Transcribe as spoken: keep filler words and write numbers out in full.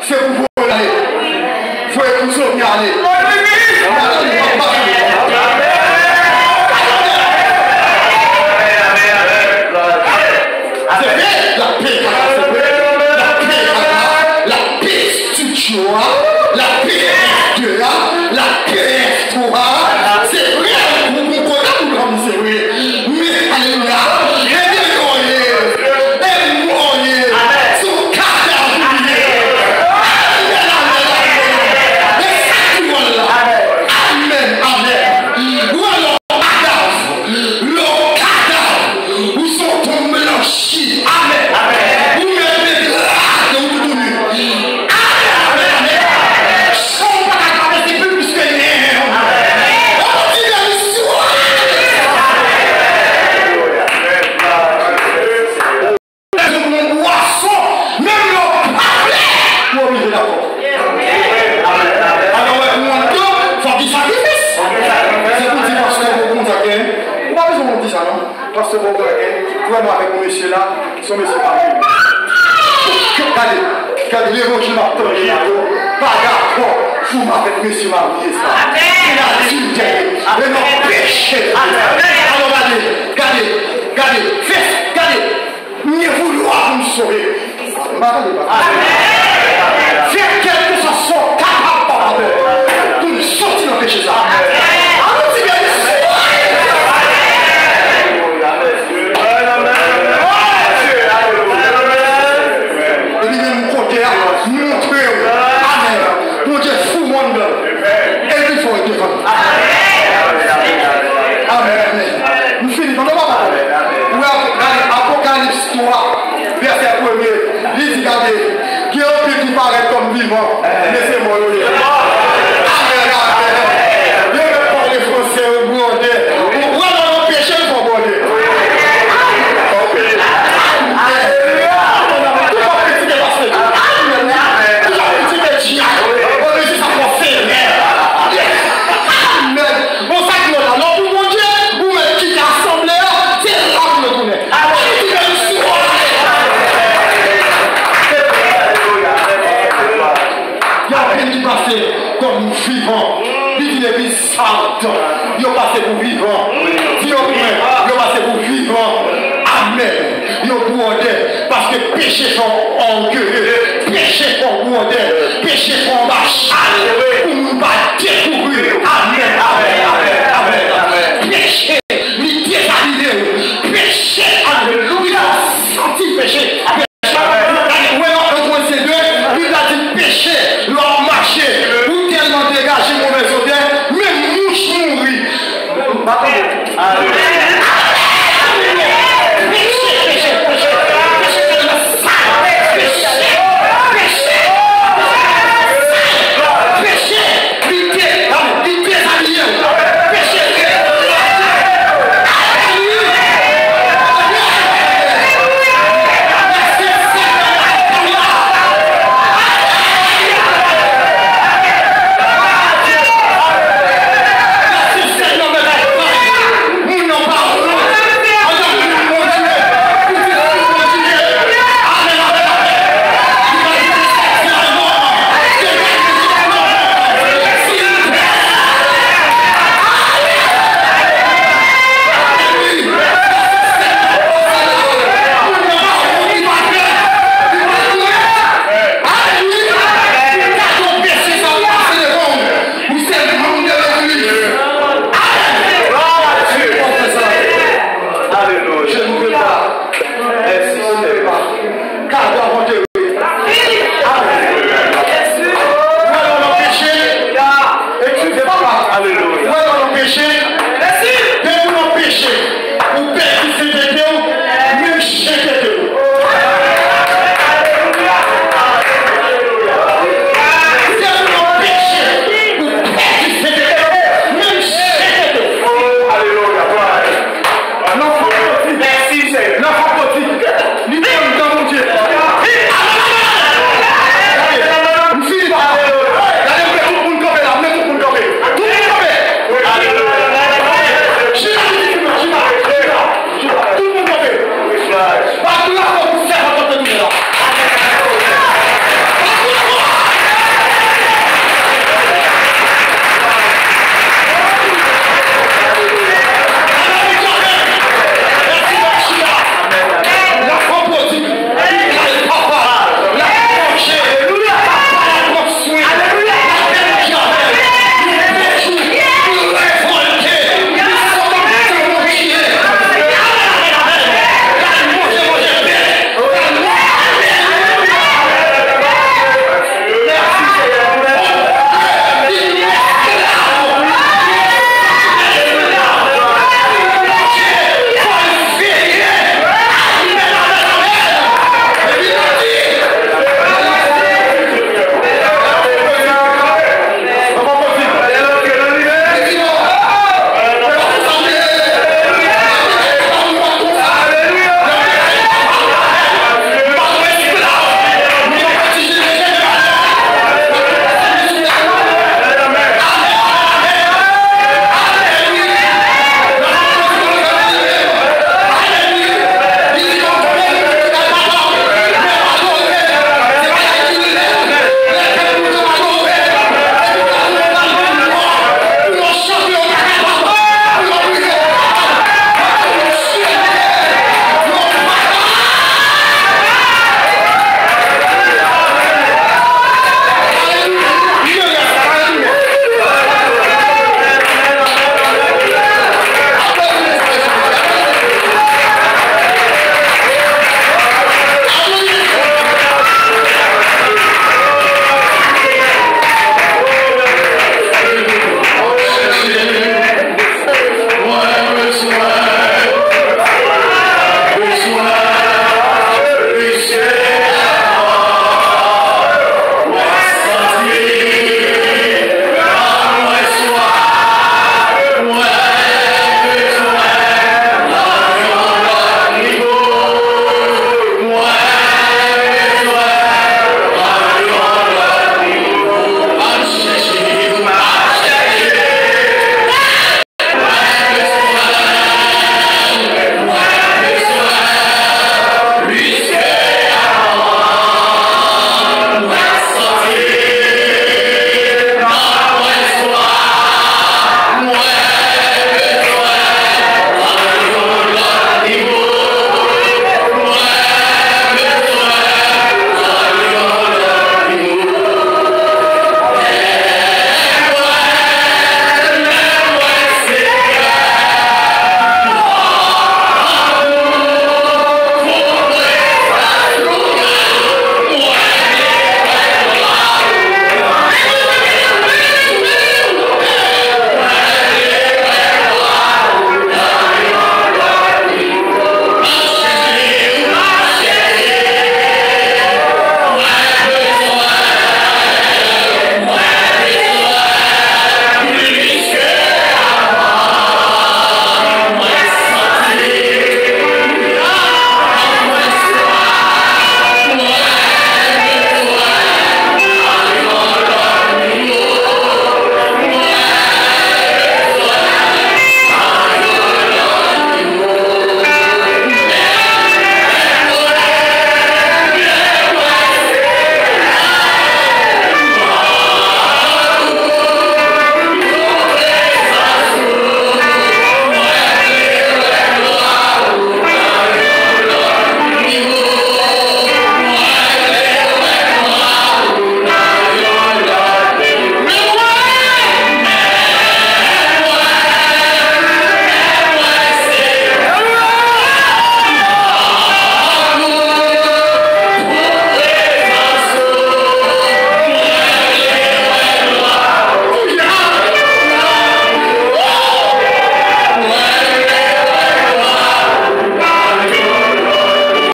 Se pou voye ale. Voye prizonye ale. Se vre, l ap peye kaka, se vre. L ap peye kaka, l ap peye estidyo a, l ap peye S de a, l ap peye S twa a. Se vre, ou, ou konnen pou lòm, se vre. Men, alelouya, e demen w ye, e mò w ye, se yon kadav ou ye. Amèn, amèn, amèn. E sa ki wòl la. Amèn, amèn. Ou wè lè w kadav, lè w kadav, ou se yon tonm blanchi. Amèn. Ou menm, menm, ou toutouni. Amèn, amèn, amèn. Chan w pa ka travèse pi plis ke yen an. Ou di bèl istwa. Bezwen pran yon bwason, menm lè w pa vle, ou oblije dakò. Alò, wè, pou w anndan, fòk gen sakrifis. Se pou di pastè Bobo konn sa k genyen. Ou pa bezwen konn di sa, non. Pastè Bobo, kwè mwen avèk yon mesye la, se yon mesye marye. Gade, gade levanjil m ap tande la, yo pa dakò pou m avèk mesye marye sa. Se adiltè, e nan peche. Alò, gade, gade, gade, fè, gade. Mye voulwa pou m sove. M pa tande pastè. Fè kèlkeswa sa w kapab, papa, pou m soti nan peche sa. Ann di byen, epi menm kote a, montre w. Amèn. Bondye fou mond. Epi fò w defann. Amèn, amèn. M fini, tande papa. Ou wè, gade Apokalips twa, vèsè premye, li di, gade, gen anpil ki parèt kòm vivan, men se mò yo ye. Amèn, amèn. Yo menm pale franse, yo bwòdè. Ou wè lè w nan peche, l fè w bwòdè. Amèn. Tout ap kritike pastè. Amèn. Tout ap kritike djab. Ou reyisi sa fè w sevè. Amèn. Bon, sa ki wè la, lè w pou Bondye, ou mèt kite asanble a, se la pou yo tounen. Amèn. Ou di bèl istwa. Y a anpil ki pase kòm vivan. Li di legliz Sard, yo pase pou vivan. Di yo pou mwen, yo pase pou vivan. Amèn. Yo bwòdè, paske peche fè w ògeye, peche fè w bwòdè, peche fè w anba chal, pou moun pa dekouvri. Amèn, amèn, amèn, amèn, amèn. Peche, li dezabiye w. Peche, alelouya, santi peche. Gade, wè nan en Korentyen de, Bib la di peche, lè w ap mache, ou tèlman degaje movèz odè, menm mouch mouri. Pa tande.